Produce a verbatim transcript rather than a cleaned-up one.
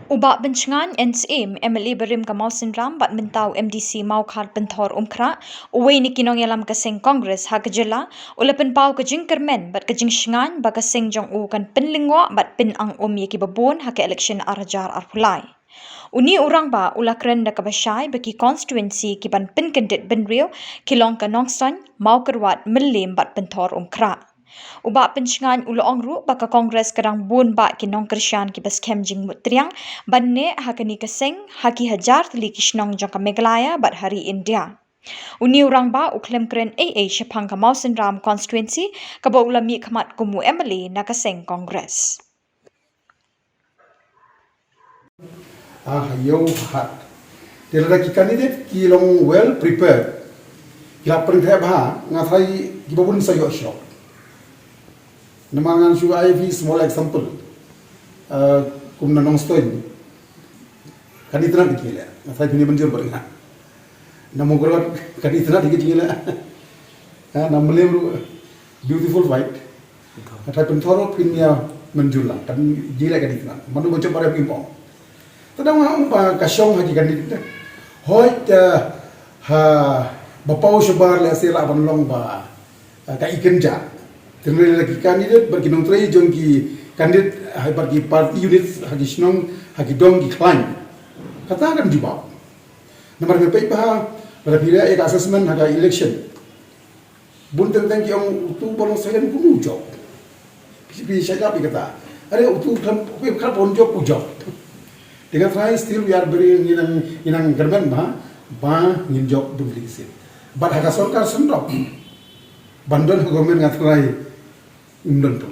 U Bah Pynshngaiñ N Syiem, M L A barim ka Mawsynram bad mynta u M D C Mawkhar Pynthor Umkhrah, uwei na ki nongïalam ka seng Congress ha ka jylla, u la pynpaw ka jingkyrmen bad ka jingshngaiñ ba ka seng jong u kan pynlyngngoh bad pynang um ïa kiba bun ha ka election ar hajar arphew lai. Une u rangbah u la kren da kaba shai ba ki constituency ki ban pynkyndit bynriew ki long ka Nongstoiñ, Mawkyrwat, Mylliem bad Pynthor Umkhrah. U Bah Pynshngaiñ u la ong ruh ba ka Congress ka dang bun bah ki nongkyrshan kiba skhem jingmut triang ban neh ha kane ka seng ha ki hajar tylli ki shnong jong ka Meghalaya bad ha ri India. Une u rangbah u khlem kren ei ei shaphang ka Mawsynram constituency kaba u la mihkhmat kum u M L A na ka seng Congress. Ah, ïoh hat. Te lada ki candidate ki long well prepared, ki la pyrkhat bha, nga tharai kiba bun sa ïoh shoh. Namar ngan shu ai phi small example. Ah, kum na Nongstoiñ, kan itynnad ki leh. Nga tharai phin ïa mynjur bad nga. Na Mawkyrwat kan itynnad ki leh. Ah, na Mylliem ruh beautiful fight. Nga tharai Pynthor ruh phin ïa mynjur lang, kan jingïaleh kan itynnad. Mano ba jop ba rep ping pong. Te dang nga ong ba ka shong ha ki candidate. Hooid, eh, ha ba paw shabar lehse lah ban long ba, eh, ka ikynja. Te hynrei la ki candidate bad ki nongtrei jong ki candidate, ha bad ki party units ha ki shnong, ha ki dong, ki khlaiñ, kata kan jubab. Namar nga peit bha, lada phi leh ïa ka assessment ha ka election, bun teng teng ki ong utu ba long silent kumno u jop. Phi, phi shait lap ïa kata. Are utu khlem, phi khlem ban jop, u jop. Te nga tharai still we are very, ngi nang, ngi nang kyrmen bha ba ngin jop bun tylli ki seat. Bad ha ka sorkar seng dong, ban don ha government nga tharai ym don to.